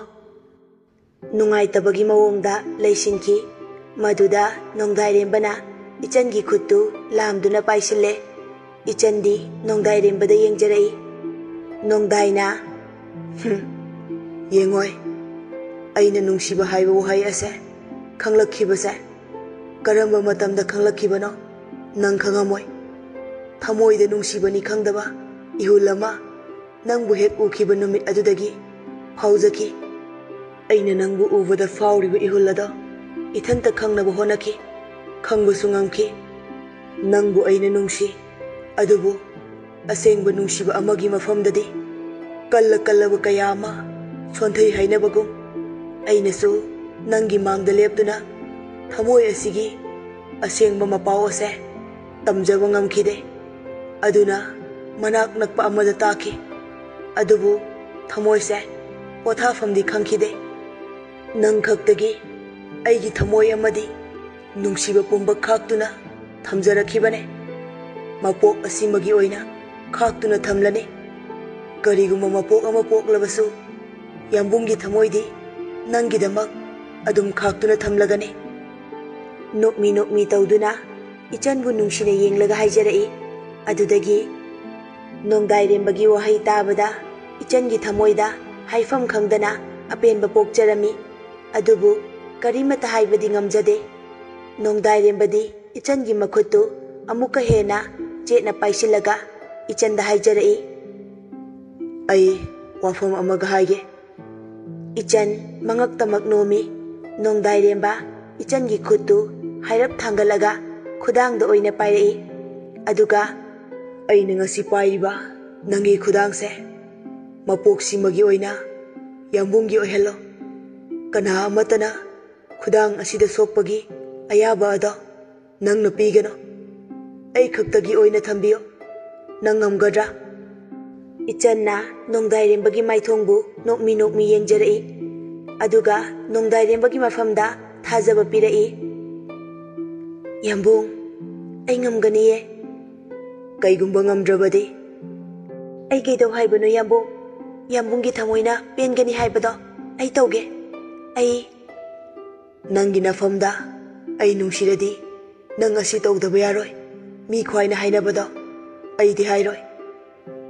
ꯅꯨꯡꯉꯥꯏꯇꯕꯒꯤ ꯃꯑꯣꯡꯗ ꯂꯩꯁꯤꯟꯈꯤ꯫ ꯃꯗꯨꯗ ꯅꯣꯡꯗꯥꯏꯔꯦꯝꯕꯅ ꯏꯆꯟꯒꯤ ꯈꯨꯠꯇꯨ ꯂꯥꯝꯗꯨꯅ ꯄꯥꯏꯁꯤꯜꯂꯦ꯫ ꯏꯆꯟꯗꯤ ꯅꯣꯡꯗꯥꯏꯔꯦꯝꯕꯗ ꯌꯦꯡꯖꯔꯛꯏ꯫ ꯅꯣꯡꯗꯥꯏꯅ, "ꯍꯨꯝ, ꯌꯦꯡꯉꯣꯏ꯫ ꯑꯩꯅ ꯅꯨꯡꯁꯤꯕ ꯍꯥꯏꯕ ꯋꯥꯍꯩ ꯑꯁꯦ ꯈꯪꯂꯛꯈꯤꯕꯁꯦ ꯀꯔꯝꯕ ꯃꯇꯝꯗ ꯈꯪꯂꯛꯈꯤꯕꯅꯣ ꯅꯪ ꯈꯪꯉꯝꯃꯣꯏ꯫ ꯊꯃꯣꯏꯗ ꯅꯨꯡꯁꯤꯕꯅꯤ ꯈꯪꯗꯕ ꯏꯍꯨꯜ ꯑꯃ ꯅꯪꯕꯨ ꯍꯦꯛ ꯎꯈꯤꯕ ꯅꯨꯃꯤꯠ ꯑꯗꯨꯗꯒꯤ ꯐꯥꯎꯖꯈꯤ꯫ ꯑꯩꯅ ꯅꯪꯕꯨ ꯎꯕꯗ ꯐꯥꯎꯔꯤꯕ ꯏꯍꯨꯜ ꯑꯗꯣ ꯏꯊꯟꯇ ꯈꯪꯅꯕ ꯍꯣꯠꯅꯈꯤ꯫ ꯈꯪꯕꯁꯨ ꯉꯝꯈꯤ꯫ ꯅꯪꯕꯨ ꯑꯩꯅ ꯅꯨꯡꯁꯤ, ꯑꯗꯨꯕꯨ ꯑꯁꯦꯡꯕ ꯅꯨꯡꯁꯤꯕ ꯑꯃꯒꯤ ꯃꯐꯝꯗꯗꯤ ꯀꯜꯂ ꯀꯜꯂꯕ ꯀꯌꯥ ꯑꯃ ꯁꯣꯟꯊꯩ ꯍꯥꯏꯅꯕꯒꯨꯝ, ꯑꯩꯅꯁꯨ ꯅꯪꯒꯤ ꯃꯥꯡꯗ ꯂꯦꯞꯇꯨꯅ ꯊꯃꯣꯏ ꯑꯁꯤꯒꯤ ꯑꯁꯦꯡꯕ ꯃꯄꯥꯎ ꯑꯁꯦ ꯇꯝꯖꯕ ꯉꯝꯈꯤꯗꯦ꯫ ꯑꯗꯨꯅ ꯃꯅꯥꯛ ꯅꯛꯄ ꯑꯃꯗ ꯇꯥꯈꯤ꯫ ꯑꯗꯨꯕꯨ ꯊꯃꯣꯏꯁꯦ ꯄꯣꯊꯥꯐꯝꯗꯤ ꯈꯪꯈꯤꯗꯦ꯫ ꯅꯪ ꯈꯛꯇꯒꯤ ꯑꯩꯒꯤ ꯊꯃꯣꯏ ꯑꯃꯗꯤ ꯅꯨꯡꯁꯤꯕ ꯄꯨꯝꯕ ꯈꯥꯛꯇꯨꯅ ꯊꯝꯖꯔꯛꯈꯤꯕꯅꯦ꯫ ꯃꯄꯣꯛ ꯑꯁꯤꯃꯒꯤ ꯑꯣꯏꯅ ꯈꯥꯛꯇꯨꯅ ꯊꯝꯂꯅꯤ꯫ ꯀꯔꯤꯒꯨꯝꯕ ꯃꯄꯣꯛ ꯑꯃ ꯄꯣꯛꯂꯕꯁꯨ, ꯌꯥꯝꯕꯨꯡꯒꯤ ꯊꯃꯣꯏꯗꯤ ꯅꯪꯒꯤꯗꯃꯛ ꯑꯗꯨꯝ ꯈꯥꯛꯇꯨꯅ ꯊꯝꯂꯒꯅꯤ꯫ ꯅꯣꯛꯃꯤ ꯅꯣꯛꯃꯤ ꯇꯧꯗꯨꯅ ꯏꯆꯟꯕꯨ ꯅꯨꯡꯁꯤꯅ ꯌꯦꯡꯂꯒ ꯍꯥꯏꯖꯔꯛꯏ꯫ ꯑꯗꯨꯗꯒꯤ ꯅꯣꯡꯗꯥꯏꯔꯦꯝꯕꯒꯤ ꯋꯥꯍꯩ ꯇꯥꯕꯗ ꯏꯆꯟꯒꯤ ꯊꯃꯣꯏꯗ ꯍꯥꯏꯐꯝ ꯈꯪꯗꯅ ꯑꯄꯦꯟꯕ ꯄꯣꯛꯆꯔꯝꯃꯤ꯫ ꯑꯗꯨꯕꯨ ꯀꯔꯤꯃꯠꯇ ꯍꯥꯏꯕꯗꯤ ꯉꯝꯖꯗꯦ꯫ ꯅꯣꯡꯗꯥꯏꯔꯦꯝꯕꯗꯤ ꯏꯆꯟꯒꯤ ꯃꯈꯨꯠꯇꯨ ꯑꯃꯨꯛꯀ ꯍꯦꯟꯅ ꯆꯦꯠꯅ ꯄꯥꯏꯁꯤꯜꯂꯒ ꯏꯆꯟꯗ ꯍꯥꯏꯖꯔꯛꯏ, "ꯑꯩ ꯋꯥꯐꯝ ꯑꯃꯒ ꯍꯥꯏꯒꯦ꯫" ꯏꯆꯟ ꯃꯉꯛꯇꯃꯛ ꯅꯣꯝꯃꯤ꯫ ꯅꯣꯡꯗꯥꯏꯔꯦꯝꯕ ꯏꯆꯟꯒꯤ ꯈꯨꯠꯇꯨ ꯍꯥꯏꯔꯞ ꯊꯥꯡꯒꯠꯂꯒ ꯈꯨꯗꯥꯡꯗ ꯑꯣꯏꯅ ꯄꯥꯏꯔꯛꯏ꯫ ꯑꯗꯨꯒ, "ꯑꯩꯅ ꯉꯁꯤ ꯄꯥꯏꯔꯤꯕ ꯅꯪꯒꯤ ꯈꯨꯗꯥꯡꯁꯦ ꯃꯄꯣꯛꯁꯤꯃꯒꯤ ꯑꯣꯏꯅ ꯌꯥꯝꯕꯨꯡꯒꯤ ꯑꯣꯏꯍꯜꯂꯣ꯫ ꯀꯅꯥ ꯑꯃꯠꯇꯅ ꯈꯨꯗꯥꯡ ꯑꯁꯤꯗ ꯁꯣꯛꯄꯒꯤ ꯑꯌꯥꯕ ꯑꯗꯣ ꯅꯪꯅ ꯄꯤꯒꯅꯨ꯫ ꯑꯩ ꯈꯛꯇꯒꯤ ꯑꯣꯏꯅ ꯊꯝꯕꯤꯌꯨ꯫ ꯅꯪ ꯉꯝꯒꯗ꯭ꯔꯥ?" ꯏꯆꯟꯅ ꯅꯣꯡꯗꯥꯏꯔꯦꯝꯕꯒꯤ ꯃꯥꯏꯊꯣꯡꯕꯨ ꯅꯣꯛꯃꯤ ꯅꯣꯛꯃꯤ ꯌꯦꯡꯖꯔꯛꯏ꯫ ꯑꯗꯨꯒ ꯅꯣꯡꯗꯥꯏꯔꯦꯝꯕꯒꯤ ꯃꯐꯝꯗ ꯊꯥꯖꯕ ꯄꯤꯔꯛꯏ꯫ "ꯌꯥꯝꯕꯨꯡ, ꯑꯩ ꯉꯝꯒꯅꯤꯌꯦ꯫" "ꯀꯩꯒꯨꯝꯕ ꯉꯝꯗ꯭ꯔꯕꯗꯤ?" "ꯑꯩ ꯀꯩꯗꯧ ꯍꯥꯏꯕꯅꯣ ꯌꯥꯝꯕꯨꯡ? ꯌꯥꯝꯕꯨꯡꯒꯤ ꯊꯃꯣꯏꯅ ꯄꯦꯟꯒꯅꯤ ꯍꯥꯏꯕꯗꯣ ꯑꯩ ꯇꯧꯒꯦ꯫ ꯑꯩ..." "ꯅꯪꯒꯤ ꯅꯐꯝꯗ ꯑꯩ ꯅꯨꯡꯁꯤꯔꯗꯤ ꯅꯪ ꯑꯁꯤ ꯇꯧꯗꯕ ꯌꯥꯔꯣꯏ꯫ ꯃꯤ ꯈ꯭ꯋꯥꯏꯅ ꯍꯥꯏꯅꯕꯗꯣ ꯑꯩꯗꯤ ꯍꯥꯏꯔꯣꯏ꯫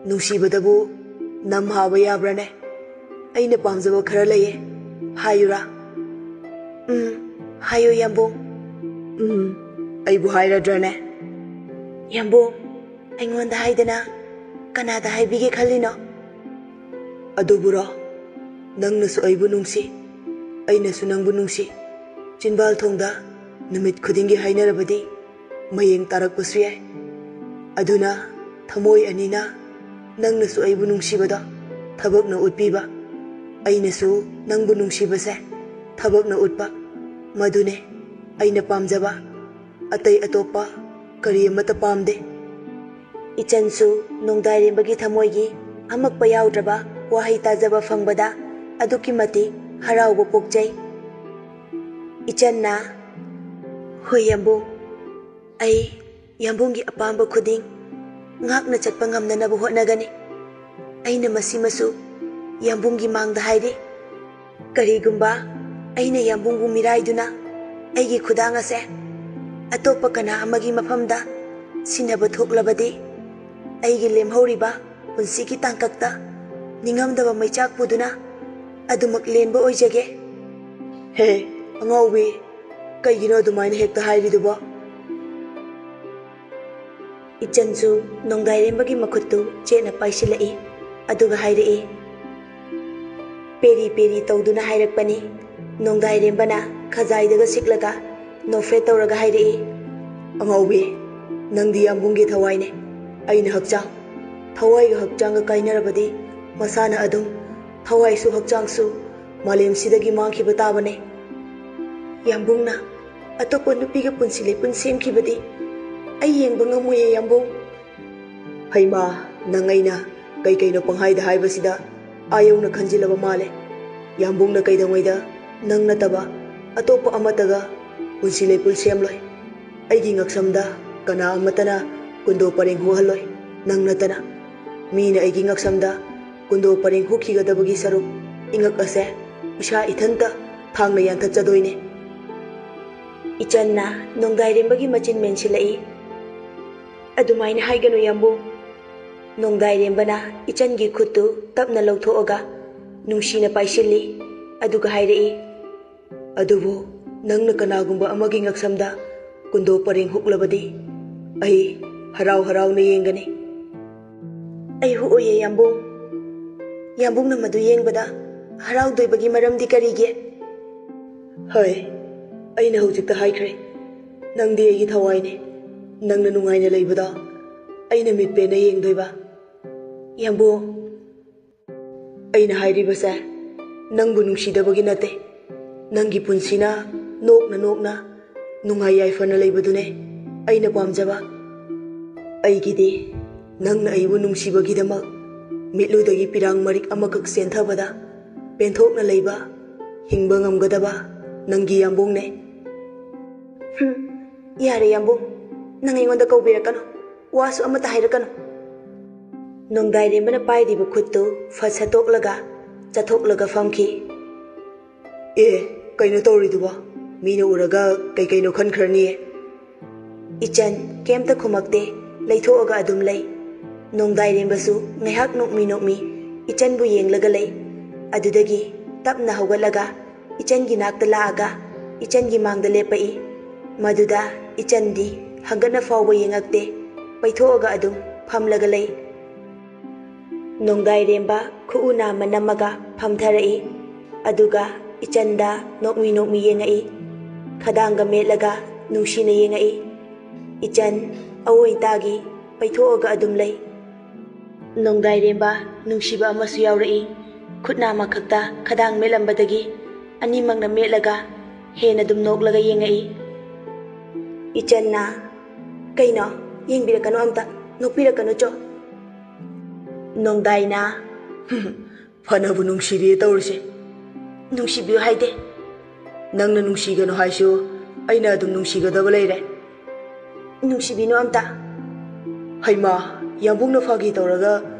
ꯅꯨꯡꯁꯤꯕꯗꯕꯨ ꯅꯝ ꯍꯥꯕ ꯌꯥꯕ꯭ꯔꯥꯅꯦ? ꯑꯩꯅ ꯄꯥꯝꯖꯕ ꯈꯔ ꯂꯩꯌꯦ, ꯍꯥꯏꯌꯨꯔꯥ?" "ꯎꯝ, ꯍꯥꯏꯌꯣ ꯌꯥꯝꯕꯨꯡ꯫" "ꯎꯝ, ꯑꯩꯕꯨ ꯍꯥꯏꯔꯗ꯭ꯔꯥꯅꯦ?" "ꯌꯥꯝꯕꯨꯡ, ꯑꯩꯉꯣꯟꯗ ꯍꯥꯏꯗꯅ ꯀꯅꯥꯗ ꯍꯥꯏꯕꯤꯒꯦ ꯈꯜꯂꯤꯅꯣ?" "ꯑꯗꯨꯕꯨꯔꯣ, ꯅꯪꯅꯁꯨ ꯑꯩꯕꯨ ꯅꯨꯡꯁꯤ, ꯑꯩꯅꯁꯨ ꯅꯪꯕꯨ ꯅꯨꯡꯁꯤ꯫ ꯆꯤꯟꯕꯥꯜ ꯊꯣꯡꯗ ꯅꯨꯃꯤꯠ ꯈꯨꯗꯤꯡꯒꯤ ꯍꯥꯏꯅꯔꯕꯗꯤ ꯃꯌꯦꯡ ꯇꯥꯔꯛꯄꯁꯨ ꯌꯥꯏ꯫ ꯑꯗꯨꯅ ꯊꯃꯣꯏ ꯑꯅꯤꯅ ꯅꯪꯅꯁꯨ ꯑꯩꯕꯨ ꯅꯨꯡꯁꯤꯕꯗꯣ ꯊꯕꯛꯅ ꯎꯠꯄꯤꯕ, ꯑꯩꯅꯁꯨ ꯅꯪꯕꯨ ꯅꯨꯡꯁꯤꯕꯁꯦ ꯊꯕꯛꯅ ꯎꯠꯄ, ꯃꯗꯨꯅꯦ ꯑꯩꯅ ꯄꯥꯝꯖꯕ꯫ ꯑꯇꯩ ꯑꯇꯣꯞꯄ ꯀꯔꯤ ꯑꯃꯠꯇ ꯄꯥꯝꯗꯦ꯫" ꯏꯆꯟꯁꯨ ꯅꯣꯡꯗꯥꯏꯔꯦꯝꯕꯒꯤ ꯊꯃꯣꯏꯒꯤ ꯑꯃꯛꯄ ꯌꯥꯎꯗ꯭ꯔꯕ ꯋꯥꯍꯩ ꯇꯥꯖꯕ ꯐꯪꯕꯗ ꯑꯗꯨꯛꯀꯤ ꯃꯇꯤꯛ ꯍꯔꯥꯎꯕ ꯄꯣꯛꯆꯩ꯫ ꯏꯆꯟꯅ, "ꯍꯣꯏ ꯌꯥꯝꯕꯨꯡ, ꯑꯩ ꯌꯥꯝꯕꯨꯡꯒꯤ ꯑꯄꯥꯝꯕ ꯈꯨꯗꯤꯡ ꯉꯥꯛꯅ ꯆꯠꯄ ꯉꯝꯅꯅꯕ ꯍꯣꯠꯅꯒꯅꯤ꯫ ꯑꯩꯅ ꯃꯁꯤꯃꯁꯨ ꯌꯥꯝꯕꯨꯡꯒꯤ ꯃꯥꯡꯗ ꯍꯥꯏꯔꯤ꯫ ꯀꯔꯤꯒꯨꯝꯕ ꯑꯩꯅ ꯌꯥꯝꯕꯨꯡꯕꯨ ꯃꯤꯔꯥꯏꯗꯨꯅ ꯑꯩꯒꯤ ꯈꯨꯗꯥꯡ ꯑꯁꯦ ꯑꯇꯣꯞꯄ ꯀꯅꯥ ꯑꯃꯒꯤ ꯃꯐꯝꯗ ꯁꯤꯟꯅꯕ ꯊꯣꯛꯂꯕꯗꯤ, ꯑꯩꯒꯤ ꯂꯦꯝꯍꯧꯔꯤꯕ ꯄꯨꯟꯁꯤꯒꯤ ꯇꯥꯡꯀꯛꯇ ꯅꯤꯡꯉꯝꯗꯕ ꯃꯩꯆꯥꯛ ꯄꯨꯗꯨꯅ ꯑꯗꯨꯃꯛ ꯂꯦꯟꯕ ꯑꯣꯏꯖꯒꯦ꯫ ꯍꯦ, ꯑꯉꯥꯎꯕꯤ, ꯀꯩꯒꯤꯅꯣ ꯑꯗꯨꯃꯥꯏꯅ ꯍꯦꯛꯇ ꯍꯥꯏꯔꯤꯗꯨꯕꯣ? ꯏꯆꯟꯁꯨ ꯅꯣꯡꯗꯥꯏꯔꯦꯝꯕꯒꯤ ꯃꯈꯨꯠꯇꯨ ꯆꯦꯠꯅ ꯄꯥꯏꯁꯤꯜꯂꯛꯏ, ꯑꯗꯨꯒ ꯍꯥꯏꯔꯛꯏ꯫ ꯄꯦꯔꯤ ꯄꯦꯔꯤ ꯇꯧꯗꯨꯅ ꯍꯥꯏꯔꯛꯄꯅꯤ꯫ ꯅꯣꯡꯗꯥꯏꯔꯦꯝꯕꯅ ꯈꯖꯥꯏꯗꯒ ꯁꯤꯛꯂꯒ ꯅꯣꯛꯐꯦꯠ ꯇꯧꯔꯒ ꯍꯥꯏꯔꯛꯏ꯫ ꯑꯉꯥꯎꯕꯤ, ꯅꯪꯗꯤ ꯌꯥꯝꯕꯨꯡꯒꯤ ꯊꯋꯥꯏꯅꯦ, ꯑꯩꯅ ꯍꯛꯆꯥꯡ꯫ ꯊꯋꯥꯏꯒ ꯍꯛꯆꯥꯡꯒ ꯀꯥꯏꯅꯔꯕꯗꯤ ꯃꯁꯥꯅ ꯑꯗꯨꯝ ꯊꯋꯥꯏꯁꯨ ꯍꯛꯆꯥꯡꯁꯨ ꯃꯥꯂꯦꯝꯁꯤꯗꯒꯤ ꯃꯥꯡꯈꯤꯕ ꯇꯥꯕꯅꯦ꯫ ꯌꯥꯝꯕꯨꯡꯅ ꯑꯇꯣꯞꯄ ꯅꯨꯄꯤꯒ ꯄꯨꯟꯁꯤ ꯂꯩꯄꯨꯟ ꯁꯦꯝꯈꯤꯕꯗꯤ ꯑꯩ ꯌꯦꯡꯕ ꯉꯝꯃꯣꯏꯌꯦ, ꯌꯥꯝꯕꯨꯡ꯫ ꯍꯩꯃꯥ, ꯅꯪ ꯑꯩꯅ ꯀꯩ ꯀꯩꯅꯣ ꯄꯪꯍꯥꯏꯗ ꯍꯥꯏꯕꯁꯤꯗ ꯑꯥ ꯌꯧꯅ ꯈꯟꯖꯤꯜꯂꯕ ꯃꯥꯜꯂꯦ꯫ ꯌꯥꯝꯕꯨꯡꯅ ꯀꯩꯗꯧꯉꯩꯗ ꯅꯪ ꯅꯠꯇꯕ ꯑꯇꯣꯞꯄ ꯑꯃꯠꯇꯒ ꯄꯨꯟꯁꯤ ꯂꯩꯄꯨꯟ ꯁꯦꯝꯂꯣꯏ꯫ ꯑꯩꯒꯤ ꯉꯛꯁꯝꯗ ꯀꯅꯥ ꯑꯃꯠꯇꯅ ꯀꯨꯟꯗꯣ ꯄꯔꯦꯡ ꯍꯨꯍꯜꯂꯣꯏ, ꯅꯪ ꯅꯠꯇꯅ꯫ ꯃꯤꯅ ꯑꯩꯒꯤ ꯉꯛꯁꯝꯗ ꯀꯨꯟꯗꯣ ꯄꯔꯦꯡ ꯍꯨꯈꯤꯒꯗꯕꯒꯤ ꯁꯔꯨꯛ ꯏꯉꯛ ꯑꯁꯦ ꯏꯁꯥ ꯏꯊꯟꯇ ꯊꯥꯡꯅ ꯌꯥꯟꯊꯠꯆꯗꯣꯏꯅꯦ꯫ ꯏꯆꯟꯅ ꯅꯣꯡꯗꯥꯏꯔꯦꯝꯕꯒꯤ ꯃꯆꯤꯟ ꯃꯦꯟꯁꯤꯜꯂꯛꯏ꯫ ꯑꯗꯨꯃꯥꯏꯅ ꯍꯥꯏꯒꯅꯨ, ꯌꯥꯝꯕꯨꯡ꯫ ꯅꯣꯡꯗꯥꯏꯔꯦꯝꯕꯅ ꯏꯆꯟꯒꯤ ꯈꯨꯠꯇꯨ ꯇꯞꯅ ꯂꯧꯊꯣꯛꯑꯒ ꯅꯨꯡꯁꯤꯅ ꯄꯥꯏꯁꯤꯜꯂꯤ, ꯑꯗꯨꯒ ꯍꯥꯏꯔꯛꯏ꯫ ꯑꯗꯨꯕꯨ ꯅꯪꯅ ꯀꯅꯥꯒꯨꯝꯕ ꯑꯃꯒꯤ ꯉꯛꯁꯝꯗ ꯀꯨꯟꯗꯣ ꯄꯔꯦꯡ ꯍꯨꯛꯂꯕꯗꯤ ꯑꯩ ꯍꯔꯥꯎ ꯍꯔꯥꯎꯅ ꯌꯦꯡꯒꯅꯤ꯫ ꯑꯩ ꯍꯨꯛꯑꯣꯏꯌꯦ, ꯌꯥꯝꯕꯨꯡ꯫ ꯌꯥꯝꯕꯨꯡꯅ ꯃꯗꯨ ꯌꯦꯡꯕꯗ ꯍꯔꯥꯎꯗꯣꯏꯕꯒꯤ ꯃꯔꯝꯗꯤ ꯀꯔꯤꯒꯤ? ꯍꯣꯏ, ꯑꯩꯅ ꯍꯧꯖꯤꯛꯇ ꯍꯥꯏꯈ꯭ꯔꯦ, ꯅꯪꯗꯤ ꯑꯩꯒꯤ ꯊꯋꯥꯏꯅꯦ꯫ ꯅꯪꯅ ꯅꯨꯡꯉꯥꯏꯅ ꯂꯩꯕꯗꯣ ꯑꯩꯅ ꯃꯤꯠ ꯄꯦꯟꯅ ꯌꯦꯡꯗꯣꯏꯕ꯫ ꯌꯥꯝꯕꯨꯡ, ꯑꯩꯅ ꯍꯥꯏꯔꯤꯕꯁꯦ ꯅꯪꯕꯨ ꯅꯨꯡꯁꯤꯗꯕꯒꯤ ꯅꯠꯇꯦ꯫ ꯅꯪꯒꯤ ꯄꯨꯟꯁꯤꯅ ꯅꯣꯛꯅ ꯅꯣꯛꯅ ꯅꯨꯡꯉꯥꯏ ꯌꯥꯏꯐꯅ ꯂꯩꯕꯗꯨꯅꯦ ꯑꯩꯅ ꯄꯥꯝꯖꯕ꯫ ꯑꯩꯒꯤꯗꯤ ꯅꯪꯅ ꯑꯩꯕꯨ ꯅꯨꯡꯁꯤꯕꯒꯤꯗꯃꯛ ꯃꯤꯠꯂꯨꯗꯒꯤ ꯄꯤꯔꯥꯡ ꯃꯔꯤꯛ ꯑꯃꯈꯛ ꯆꯦꯟꯊꯕꯗ ꯄꯦꯟꯊꯣꯛꯅ ꯂꯩꯕ, ꯍꯤꯡꯕ ꯉꯝꯒꯗꯕ ꯅꯪꯒꯤ ꯌꯥꯝꯕꯨꯡꯅꯦ꯫ ꯍꯨꯝ, ꯌꯥꯔꯦ ꯌꯥꯝꯕꯨꯡ, ꯅꯪ ꯑꯩꯉꯣꯟꯗ ꯀꯧꯕꯤꯔꯛꯀꯅꯨ, ꯋꯥꯁꯨ ꯑꯃꯠꯇ ꯍꯥꯏꯔꯛꯀꯅꯨ꯫ ꯅꯣꯡꯗꯥꯏꯔꯦꯝꯕꯅ ꯄꯥꯏꯔꯤꯕ ꯈꯨꯠꯇꯨ ꯐꯠ ꯁꯠꯇꯣꯛꯂꯒ ꯆꯠꯊꯣꯛꯂꯒ ꯐꯝꯈꯤ꯫ ꯑꯦ, ꯀꯩꯅꯣ ꯇꯧꯔꯤꯗꯨꯕꯣ? ꯃꯤꯅ ꯎꯔꯒ ꯀꯩ ꯀꯩꯅꯣ ꯈꯟꯈ꯭ꯔꯅꯤꯌꯦ꯫ ꯏꯆꯟ ꯀꯩꯝꯇ ꯈꯨꯝꯃꯛꯇꯦ, ꯂꯩꯊꯣꯛꯑꯒ ꯑꯗꯨꯝ ꯂꯩ꯫ ꯅꯣꯡꯗꯥꯏꯔꯦꯝꯕꯁꯨ ꯉꯥꯏꯍꯥꯛ ꯅꯣꯛꯃꯤ ꯅꯣꯛꯃꯤ ꯏꯆꯟꯕꯨ ꯌꯦꯡꯂꯒ ꯂꯩ꯫ ꯑꯗꯨꯗꯒꯤ ꯇꯞꯅ ꯍꯧꯒꯠꯂꯒ ꯏꯆꯟꯒꯤ ꯅꯥꯛꯇ ꯂꯥꯛꯑꯒ ꯏꯆꯟꯒꯤ ꯃꯥꯡꯗ ꯂꯦꯞꯄꯛꯏ꯫ ꯃꯗꯨꯗ ꯏꯆꯟꯗꯤ ꯍꯪꯒꯠꯅ ꯐꯥꯎꯕ ꯌꯦꯡꯉꯛꯇꯦ, ꯄꯩꯊꯣꯛꯑꯒ ꯑꯗꯨꯝ ꯐꯝꯂꯒ ꯂꯩ꯫ ꯅꯣꯡꯗꯥꯏꯔꯦꯝꯕ ꯈꯨꯎ ꯅꯥꯝꯃ ꯅꯝꯃꯒ ꯐꯝꯊꯔꯛꯏ꯫ ꯑꯗꯨꯒ ꯏꯆꯟꯗ ꯅꯣꯛꯃꯤ ꯅꯣꯛꯃꯤ ꯌꯦꯡꯉꯛꯏ꯫ ꯈꯗꯥꯡꯒ ꯃꯦꯠꯂꯒ ꯅꯨꯡꯁꯤꯅ ꯌꯦꯡꯉꯛꯏ꯫ ꯏꯆꯟ ꯑꯋꯣꯏ ꯇꯥꯒꯤ ꯄꯩꯊꯣꯛꯑꯒ ꯑꯗꯨꯝ ꯂꯩ꯫ ꯅꯣꯡꯗꯥꯏꯔꯦꯝꯕ ꯅꯨꯡꯁꯤꯕ ꯑꯃꯁꯨ ꯌꯥꯎꯔꯛꯏ꯫ ꯈꯨꯠ ꯅꯥꯝꯃ ꯈꯛꯇ ꯈꯗꯥꯡ ꯃꯦꯠꯂꯝꯕꯗꯒꯤ ꯑꯅꯤꯃꯛꯅ ꯃꯦꯠꯂꯒ ꯍꯦꯟꯅ ꯑꯗꯨꯝ ꯅꯣꯛꯂꯒ ꯌꯦꯡꯉꯛꯏ꯫ ꯏꯆꯟꯅ, "ꯀꯩꯅꯣ? ꯌꯦꯡꯕꯤꯔꯛꯀꯅꯨ ꯑꯝꯇ, ꯅꯣꯛꯄꯤꯔꯛꯀꯅꯨ ꯆꯣ꯫" ꯅꯣꯡꯗꯥꯏꯅ, "ꯐꯅꯕꯨ ꯅꯨꯡꯁꯤꯔꯤꯌꯦ ꯇꯧꯔꯤꯁꯦ꯫ ꯅꯨꯡꯁꯤꯕꯤꯌꯨ ꯍꯥꯏꯗꯦ꯫ ꯅꯪꯅ ꯅꯨꯡꯁꯤꯒꯅꯨ ꯍꯥꯏꯁꯨ ꯑꯩꯅ ꯑꯗꯨꯝ ꯅꯨꯡꯁꯤꯒꯗꯕ ꯂꯩꯔꯦ꯫ ꯅꯨꯡꯁꯤꯕꯤꯅꯨ ꯑꯝꯇ꯫" "ꯍꯩꯃꯥ, ꯌꯥꯝꯕꯨꯡꯅ ꯐꯥꯒꯤ ꯇꯧꯔꯒ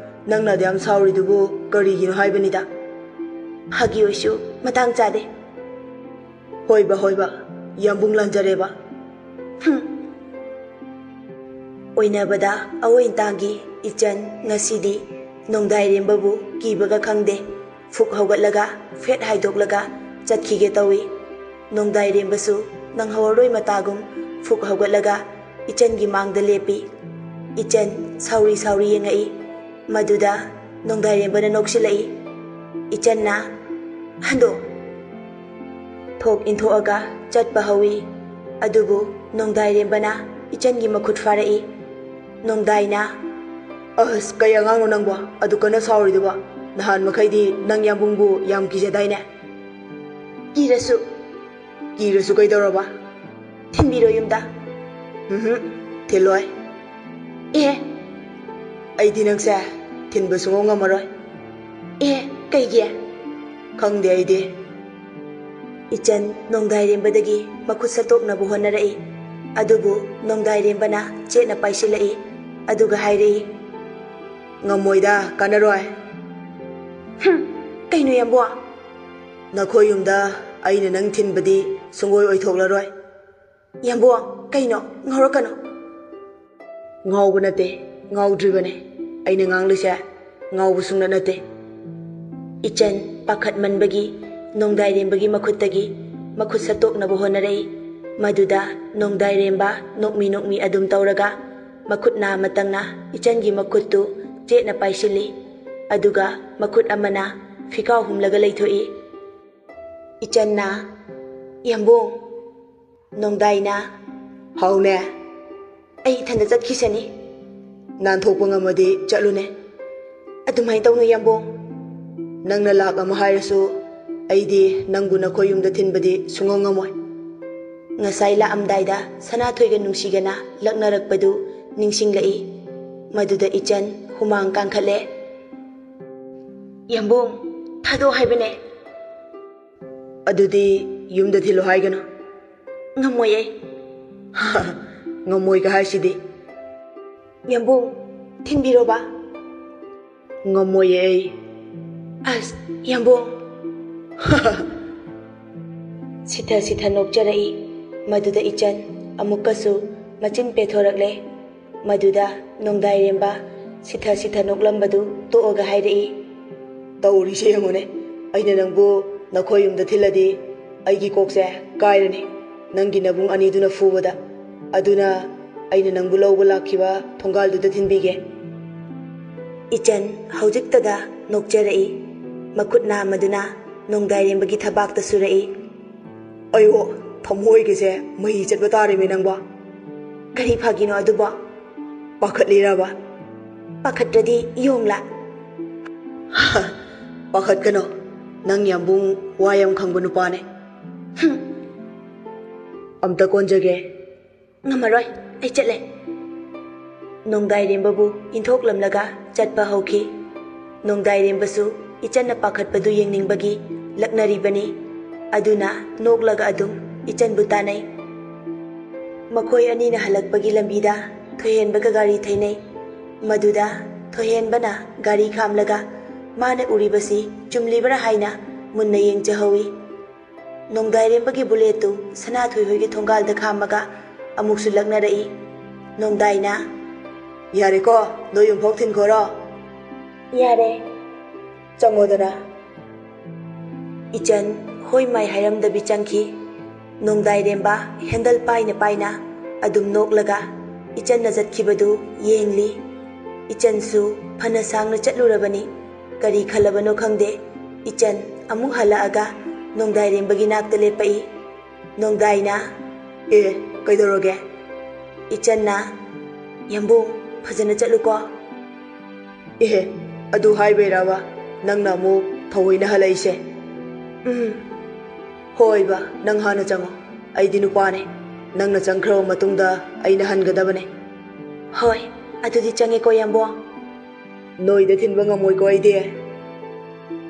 ꯅꯪꯅ ꯑꯗꯨꯌꯥꯝ ꯁꯥꯎꯔꯤꯗꯨꯕꯨ ꯀꯔꯤꯒꯤꯅꯣ ꯍꯥꯏꯕꯅꯤꯗ?" "ꯐꯥꯒꯤ ꯑꯣꯏꯁꯨ ꯃꯇꯥꯡ ꯆꯥꯗꯦ꯫" "ꯍꯣꯏꯕ, ꯍꯣꯏꯕ, ꯌꯥꯝꯕꯨꯡ ꯂꯥꯟꯖꯔꯦꯕ꯫" ꯍꯨꯝ꯫ ꯑꯣꯏꯅꯕꯗ ꯑꯑꯣꯏ ꯇꯥꯒꯤ ꯏꯆꯟ ꯉꯁꯤꯗꯤ ꯅꯣꯡꯗꯥꯏꯔꯦꯝꯕꯕꯨ ꯀꯤꯕꯒ ꯈꯪꯗꯦ꯫ ꯐꯨꯛ ꯍꯧꯒꯠꯂꯒ ꯐꯦꯠ ꯍꯥꯏꯗꯣꯛꯂꯒ ꯆꯠꯈꯤꯒꯦ ꯇꯧꯏ꯫ ꯅꯣꯡꯗꯥꯏꯔꯦꯝꯕꯁꯨ ꯅꯪꯍꯧꯔꯔꯣꯏ ꯃꯇꯥꯒꯨꯝ ꯐꯨꯛ ꯍꯧꯒꯠꯂꯒ ꯏꯆꯟꯒꯤ ꯃꯥꯡꯗ ꯂꯦꯞꯄꯤ꯫ ꯏꯆꯟ ꯁꯥꯎꯔꯤ ꯁꯥꯎꯔꯤ ꯌꯦꯡꯉꯛꯏ꯫ ꯃꯗꯨꯗ ꯅꯣꯡꯗꯥꯏꯔꯦꯝꯕꯅ ꯅꯣꯛꯁꯤꯜꯂꯛꯏ꯫ ꯏꯆꯟꯅ, "ꯍꯟꯗꯣ!" ꯊꯣꯛ ꯏꯟꯊꯣꯛꯑꯒ ꯆꯠꯄ ꯍꯧꯏ꯫ ꯑꯗꯨꯕꯨ ꯅꯣꯡꯗꯥꯏꯔꯦꯝꯕꯅ ꯏꯆꯟꯒꯤ ꯃꯈꯨꯠ ꯐꯥꯔꯛꯏ꯫ ꯅꯣꯡꯗꯥꯏꯅ, "ꯑꯁ, ꯀꯩ ꯑꯉꯥꯡꯅꯣ ꯅꯪꯕꯣ? ꯑꯗꯨ ꯀꯟꯅ ꯁꯥꯎꯔꯤꯗꯨꯕꯣ? ꯅꯍꯥꯟ ꯃꯈꯩꯗꯤ ꯅꯪ ꯌꯥꯝꯕꯨꯡꯕꯨ ꯌꯥꯝ ꯀꯤꯖꯗꯥꯏꯅꯦ?" "ꯀꯤꯔꯁꯨ꯫" "ꯀꯤꯔꯁꯨ ꯀꯩꯗꯧꯔꯕ?" "ꯊꯤꯟꯕꯤꯔꯣ ꯌꯨꯝꯗ꯫" "ꯎꯝꯍꯨꯝ, ꯊꯤꯜꯂꯣꯏ꯫" "ꯑꯦ?" "ꯑꯩꯗꯤ ꯅꯪꯁꯦ ꯊꯤꯟꯕ ꯁꯨꯡꯉꯝ ꯉꯝꯃꯔꯣꯏ꯫" "ꯑꯦ, ꯀꯩꯒꯤ?" "ꯈꯪꯗꯦ ꯑꯩꯗꯤ꯫" ꯏꯆꯟ ꯅꯣꯡꯗꯥꯏꯔꯦꯝꯕꯗꯒꯤ ꯃꯈꯨꯠ ꯁꯠꯇꯣꯛꯅꯕ ꯍꯣꯠꯅꯔꯛꯏ꯫ ꯑꯗꯨꯕꯨ ꯅꯣꯡꯗꯥꯏꯔꯦꯝꯕꯅ ꯆꯦꯠꯅ ꯄꯥꯏꯁꯤꯜꯂꯛꯏ꯫ ꯑꯗꯨꯒ ꯍꯥꯏꯔꯛꯏ, "ꯉꯝꯃꯣꯏꯗ, ꯀꯥꯟꯅꯔꯣꯏ꯫" "ꯍꯨꯝ, ꯀꯩꯅꯣ ꯌꯥꯝꯕꯣ?" "ꯅꯈꯣꯏ ꯌꯨꯝꯗ ꯑꯩꯅ ꯅꯪ ꯊꯤꯟꯕꯗꯤ ꯁꯨꯡꯑꯣꯏ ꯑꯣꯏꯊꯣꯛꯂꯔꯣꯏ꯫ ꯌꯥꯝꯕꯨꯡ, ꯀꯩꯅꯣ? ꯉꯥꯎꯔꯛꯀꯅꯣ꯫ ꯉꯥꯎꯕ ꯅꯠꯇꯦ, ꯉꯥꯎꯗ꯭ꯔꯤꯕꯅꯦ꯫ ꯑꯩꯅ ꯉꯥꯡꯂꯤꯁꯦ ꯉꯥꯎꯕ ꯁꯨꯡꯅꯠ ꯅꯠꯇꯦ꯫ ꯏꯆꯟ ꯄꯥꯈꯠꯃꯟꯕꯒꯤ ꯅꯣꯡꯗꯥꯏꯔꯦꯝꯕꯒꯤ ꯃꯈꯨꯠꯇꯒꯤ ꯃꯈꯨꯠ ꯁꯠꯇꯣꯛꯅꯕ ꯍꯣꯠꯅꯔꯛꯏ꯫ ꯃꯗꯨꯗ ꯅꯣꯡꯗꯥꯏꯔꯦꯝꯕ ꯅꯣꯛꯃꯤ ꯅꯣꯛꯃꯤ ꯑꯗꯨꯝ ꯇꯧꯔꯒ ꯃꯈꯨꯠ ꯅꯥꯝꯃꯇꯪꯅ ꯏꯆꯟꯒꯤ ꯃꯈꯨꯠꯇꯨ ꯆꯦꯠꯅ ꯄꯥꯏꯁꯤꯜꯂꯤ꯫ ꯑꯗꯨꯒ ꯃꯈꯨꯠ ꯑꯃꯅ ꯐꯤꯈꯥꯎ ꯍꯨꯝꯂꯒ ꯂꯩꯊꯣꯛꯏ꯫ ꯏꯆꯟꯅ, "ꯌꯥꯝꯕꯨꯡ!" ꯅꯣꯡꯗꯥꯏꯅ, "ꯍꯥꯎꯅꯦ, ꯑꯩ ꯏꯊꯟꯗ ꯆꯠꯈꯤꯁꯅꯤ꯫ ꯅꯥꯟꯊꯣꯛꯄ ꯉꯝꯃꯗꯤ ꯆꯠꯂꯨꯅꯦ꯫ ꯑꯗꯨꯃꯥꯏꯅ ꯇꯧꯅꯨ ꯌꯥꯝꯕꯨꯡ꯫ ꯅꯪꯅ ꯂꯥꯛ ꯑꯃ ꯍꯥꯏꯔꯁꯨ ꯑꯩꯗꯤ ꯅꯪꯕꯨ ꯅꯈꯣꯏ ꯌꯨꯝꯗ ꯊꯤꯟꯕꯗꯤ ꯁꯨꯡꯉꯝ ꯉꯝꯃꯣꯏ꯫" ꯉꯁꯥꯏ ꯂꯥꯛꯑꯝꯗꯥꯏꯗ ꯁꯅꯥꯊꯣꯏꯒ ꯅꯨꯡꯁꯤꯒꯅ ꯂꯛꯅꯔꯛꯄꯗꯨ ꯅꯤꯡꯁꯤꯡꯂꯛꯏ꯫ ꯃꯗꯨꯗ ꯏꯆꯟ ꯍꯨꯃꯥꯡ ꯀꯥꯡꯈꯠꯂꯦ꯫ "ꯌꯥꯝꯕꯨꯡ, ꯊꯥꯗꯣꯛ ꯍꯥꯏꯕꯅꯦ꯫" "ꯑꯗꯨꯗꯤ ꯌꯨꯝꯗ ꯊꯤꯜꯂꯣ ꯍꯥꯏꯒꯅꯨ꯫" "ꯉꯝꯃꯣꯏ ꯑꯩ꯫" "ꯉꯝꯃꯣꯏꯒ ꯍꯥꯏꯁꯤꯗꯤ?" "ꯌꯥꯝꯕꯨꯡ, ꯊꯤꯟꯕꯤꯔꯣꯕ꯫" "ꯉꯝꯃꯣꯏꯌꯦ ꯑꯩ꯫" "ꯑꯁ, ꯌꯥꯝꯕꯨꯡ!" ꯁꯤꯊ ꯁꯤꯊ ꯅꯣꯛꯆꯔꯛꯏ꯫ ꯃꯗꯨꯗ ꯏꯆꯟ ꯑꯃꯨꯛꯀꯁꯨ ꯃꯆꯤꯟ ꯄꯦꯊꯣꯔꯛꯂꯦ꯫ ꯃꯗꯨꯗ ꯅꯣꯡꯗꯥꯏꯔꯦꯝꯕ ꯁꯤꯊ ꯁꯤꯊ ꯅꯣꯛꯂꯝꯕꯗꯨ ꯇꯣꯛꯑꯒ ꯍꯥꯏꯔꯛꯏ꯫ "ꯇꯧꯔꯤꯁꯦ ꯌꯦꯡꯉꯨꯅꯦ, ꯑꯩꯅ ꯅꯪꯕꯨ ꯅꯈꯣꯏ ꯌꯨꯝꯗ ꯊꯤꯜꯂꯗꯤ ꯑꯩꯒꯤ ꯀꯣꯛꯁꯦ ꯀꯥꯏꯔꯅꯤ, ꯅꯪꯒꯤ ꯅꯕꯨꯡ ꯑꯅꯤꯗꯨꯅ ꯐꯨꯕꯗ꯫ ꯑꯗꯨꯅ ꯑꯩꯅ ꯅꯪꯕꯨ ꯂꯧꯕ ꯂꯥꯛꯈꯤꯕ ꯊꯣꯡꯒꯥꯜꯗꯨꯗ ꯊꯤꯟꯕꯤꯒꯦ꯫" ꯏꯆꯟ ꯍꯧꯖꯤꯛꯇꯗ ꯅꯣꯛꯆꯔꯛꯏ꯫ ꯃꯈꯨꯠ ꯅꯥꯝꯃꯗꯨꯅ ꯅꯣꯡꯗꯥꯏꯔꯦꯝꯕꯒꯤ ꯊꯕꯥꯛꯇ ꯁꯨꯔꯛꯏ꯫ "ꯑꯌꯣ, ꯊꯃꯣꯏꯒꯁꯦ ꯃꯩ ꯆꯠꯄ ꯇꯥꯔꯦꯃꯤ ꯅꯪꯕꯣ꯫ ꯀꯔꯤ ꯐꯥꯒꯤꯅꯣ ꯑꯗꯨꯕꯣ? ꯄꯥꯈꯠꯂꯤꯔꯕ?" "ꯄꯥꯈꯠꯇ꯭ꯔꯗꯤ ꯌꯣꯡꯂꯥ?" "ꯄꯥꯈꯠꯀꯅꯣ, ꯅꯪ ꯌꯥꯝꯕꯨꯡ ꯋꯥ ꯌꯥꯝ ꯈꯪꯕ ꯅꯨꯄꯥꯅꯦ꯫" "ꯍꯨꯝ꯫ ꯑꯝꯇ ꯀꯣꯟꯖꯒꯦ꯫" "ꯉꯝꯃꯔꯣꯏ, ꯑꯩ ꯆꯠꯂꯦ꯫" ꯅꯣꯡꯗꯥꯏꯔꯦꯝꯕꯕꯨ ꯏꯟꯊꯣꯛꯂꯝꯂꯒ ꯆꯠꯄ ꯍꯧꯈꯤ꯫ ꯅꯣꯡꯗꯥꯏꯔꯦꯝꯕꯁꯨ ꯏꯆꯟꯅ ꯄꯥꯈꯠꯄꯗꯨ ꯌꯦꯡꯅꯤꯡꯕꯒꯤ ꯂꯛꯅꯔꯤꯕꯅꯤ꯫ ꯑꯗꯨꯅ ꯅꯣꯛꯂꯒ ꯑꯗꯨꯝ ꯏꯆꯟꯕꯨ ꯇꯥꯟꯅꯩ꯫ ꯃꯈꯣꯏ ꯑꯅꯤꯅ ꯍꯜꯂꯛꯄꯒꯤ ꯂꯝꯕꯤꯗ ꯊꯣꯏꯍꯦꯟꯕꯒ ꯒꯥꯔꯤ ꯊꯩꯅꯩ꯫ ꯃꯗꯨꯗ ꯊꯣꯏꯍꯦꯟꯕꯅ ꯒꯥꯔꯤ ꯈꯥꯝꯂꯒ ꯃꯥꯅ ꯎꯔꯤꯕꯁꯤ ꯆꯨꯝꯂꯤꯕ꯭ꯔꯥ ꯍꯥꯏꯅ ꯃꯨꯟꯅ ꯌꯦꯡꯖꯍꯧꯏ꯫ ꯅꯣꯡꯗꯥꯏꯔꯦꯝꯕꯒꯤ ꯕꯨꯂꯦꯠꯇꯨ ꯁꯅꯥꯊꯣꯏ ꯍꯣꯏꯒꯤ ꯊꯣꯡꯒꯥꯜꯗ ꯈꯥꯝꯃꯒ ꯑꯃꯨꯛꯁꯨ ꯂꯛꯅꯔꯛꯏ꯫ ꯅꯣꯡꯗꯥꯏꯅ, "ꯌꯥꯔꯦꯀꯣ, ꯅꯣꯏ ꯌꯨꯝꯐꯥꯎ ꯊꯤꯟꯈꯣꯔꯣ?" "ꯌꯥꯔꯦ, ꯆꯪꯉꯣꯗꯅ꯫" ꯏꯆꯟ ꯍꯣꯏ ꯃꯥꯏ ꯍꯥꯏꯔꯝꯗꯕꯤ ꯆꯪꯈꯤ꯫ ꯅꯣꯡꯗꯥꯏꯔꯦꯝꯕ ꯍꯦꯟꯗꯜ ꯄꯥꯏꯅ ꯄꯥꯏꯅ ꯑꯗꯨꯝ ꯅꯣꯛꯂꯒ ꯏꯆꯟꯅ ꯆꯠꯈꯤꯕꯗꯨ ꯌꯦꯡꯂꯤ꯫ ꯏꯆꯟꯁꯨ ꯐꯅ ꯁꯥꯡꯅ ꯆꯠꯂꯨꯔꯕꯅꯤ꯫ ꯀꯔꯤ ꯈꯜꯂꯕꯅꯣ ꯈꯪꯗꯦ, ꯏꯆꯟ ꯑꯃꯨꯛ ꯍꯜꯂꯛꯑꯒ ꯅꯣꯡꯗꯥꯏꯔꯦꯝꯕꯒꯤ ꯅꯥꯛꯇ ꯂꯦꯞꯄꯛꯏ꯫ ꯅꯣꯡꯗꯥꯏꯅ, "ꯑꯦ, ꯀꯩꯗꯧꯔꯒꯦ?" ꯏꯆꯟꯅ, "ꯌꯥꯝꯕꯨꯡ, ꯐꯖꯅ ꯆꯠꯂꯨꯀꯣ꯫" "ꯑꯦꯍꯦ, ꯑꯗꯨ ꯍꯥꯏꯕꯩꯔꯕ ꯅꯪꯅ ꯑꯃꯨꯛ ꯊꯑꯣꯏꯅ ꯍꯜꯂꯛꯏꯁꯦ?" "ꯎꯝ꯫" "ꯍꯣꯏꯕ, ꯅꯪ ꯍꯥꯟꯅ ꯆꯪꯉꯣ, ꯑꯩꯗꯤ ꯅꯨꯄꯥꯅꯦ꯫ ꯅꯪꯅ ꯆꯪꯈ꯭ꯔꯕ ꯃꯇꯨꯡꯗ ꯑꯩꯅ ꯍꯟꯒꯗꯕꯅꯦ꯫" "ꯍꯣꯏ, ꯑꯗꯨꯗꯤ ꯆꯪꯉꯦꯀꯣ, ꯌꯥꯝꯕꯨꯡ꯫" "ꯅꯣꯏꯗ ꯊꯤꯟꯕ ꯉꯝꯃꯣꯏꯀꯣ ꯑꯩꯗꯤ꯫"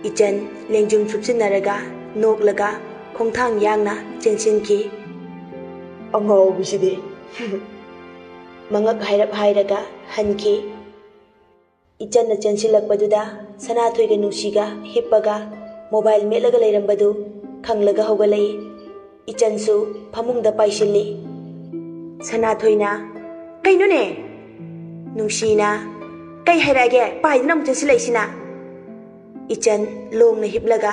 ꯏꯆꯟ ꯂꯦꯡꯖꯨꯝ ꯁꯨꯞꯆꯤꯟꯅꯔꯒ ꯅꯣꯛꯂꯒ ꯈꯣꯡꯊꯥꯡ ꯌꯥꯡꯅ ꯆꯦꯟꯁꯤꯟꯈꯤ꯫ "ꯑꯉꯥꯎꯕꯤꯁꯤꯗꯤ꯫" ꯃꯉꯛ ꯍꯥꯏꯔꯞ ꯍꯥꯏꯔꯒ ꯍꯟꯈꯤ꯫ ꯏꯆꯟꯅ ꯆꯦꯟꯁꯤꯜꯂꯛꯄꯗꯨꯗ ꯁꯅꯥꯊꯣꯏꯒ ꯅꯨꯡꯁꯤꯒ ꯍꯤꯞꯄꯒ ꯃꯣꯕꯥꯏꯜ ꯃꯦꯠꯂꯒ ꯂꯩꯔꯝꯕꯗꯨ ꯈꯪꯂꯒ ꯍꯧꯒꯠꯂꯛꯏ꯫ ꯏꯆꯟꯁꯨ ꯐꯃꯨꯡꯗ ꯄꯥꯏꯁꯤꯜꯂꯤ꯫ ꯁꯅꯥꯊꯣꯏꯅ, "ꯀꯩꯅꯣꯅꯦ?" ꯅꯨꯡꯁꯤꯅ, "ꯀꯩ ꯍꯥꯏꯔꯛꯑꯒꯦ? ꯄꯥꯏꯗꯨꯅ ꯑꯃꯨꯛ ꯆꯦꯟꯁꯤꯜꯂꯛꯏꯁꯤꯅ?" ꯏꯆꯟ ꯂꯣꯡꯅ ꯍꯤꯞꯂꯒ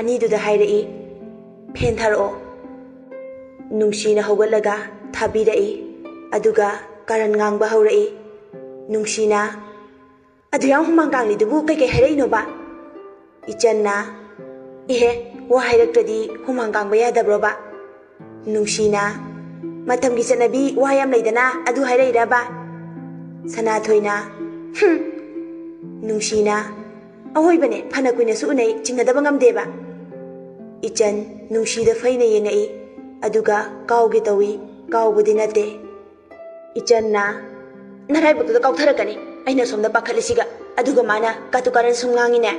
ꯑꯅꯤꯗꯨꯗ ꯍꯥꯏꯔꯛꯏ꯫ "ꯐꯦꯟ ꯊꯥꯔꯛꯑꯣ꯫" ꯅꯨꯡꯁꯤꯅ ꯍꯧꯒꯠꯂꯒ ꯊꯥꯕꯤꯔꯛꯏ꯫ ꯑꯗꯨꯒ ꯀꯥꯔꯟ ꯉꯥꯡꯕ ꯍꯧꯔꯛꯏ꯫ ꯅꯨꯡꯁꯤꯅ, "ꯑꯗꯨ ꯌꯥꯝ ꯍꯨꯃꯥꯡ ꯀꯥꯡꯂꯤꯗꯨꯕꯨ ꯀꯩꯀꯩ ꯍꯥꯏꯔꯛꯏꯅꯣꯕ?" ꯏꯆꯟꯅ, "ꯏꯍꯦ, ꯋꯥ ꯍꯥꯏꯔꯛꯇ꯭ꯔꯗꯤ ꯍꯨꯃꯥꯡ ꯀꯥꯡꯕ ꯌꯥꯗꯕ꯭ꯔꯣꯕ?" ꯅꯨꯡꯁꯤꯅ, "ꯃꯇꯝꯒꯤ ꯆꯠꯅꯕꯤ ꯋꯥ ꯌꯥꯝ ꯂꯩꯗꯅ, ꯑꯗꯨ ꯍꯥꯏꯔꯛꯏꯔꯕ?" ꯁꯅꯥꯊꯣꯏꯅ, "ꯍꯨꯝ!" ꯅꯨꯡꯁꯤꯅ, "ꯑꯋꯣꯏꯕꯅꯦ, ꯐꯅ ꯀꯨꯏꯅꯁꯨ ꯎꯅꯩ, ꯆꯤꯡꯅꯗꯕ ꯉꯝꯗꯦꯕ꯫" ꯏꯆꯟ ꯅꯨꯡꯁꯤꯗ ꯐꯩꯅ ꯌꯦꯡꯉꯛꯏ, ꯑꯗꯨꯒ ꯀꯥꯎꯒꯦ ꯇꯧꯏ, ꯀꯥꯎꯕꯗꯤ ꯅꯠꯇꯦ꯫ ꯏꯆꯟꯅ, "ꯅꯔꯥꯏꯕꯛꯇꯨꯗ ꯀꯥꯎꯊꯔꯛꯀꯅꯤ, ꯑꯩꯅ ꯁꯣꯝꯗ ꯄꯥꯈꯠꯂꯤꯁꯤꯒ, ꯑꯗꯨꯒ ꯃꯥꯅ ꯀꯥꯇꯨ ꯀꯥꯔꯟ ꯁꯨꯝ ꯉꯥꯡꯉꯤꯅꯦ꯫"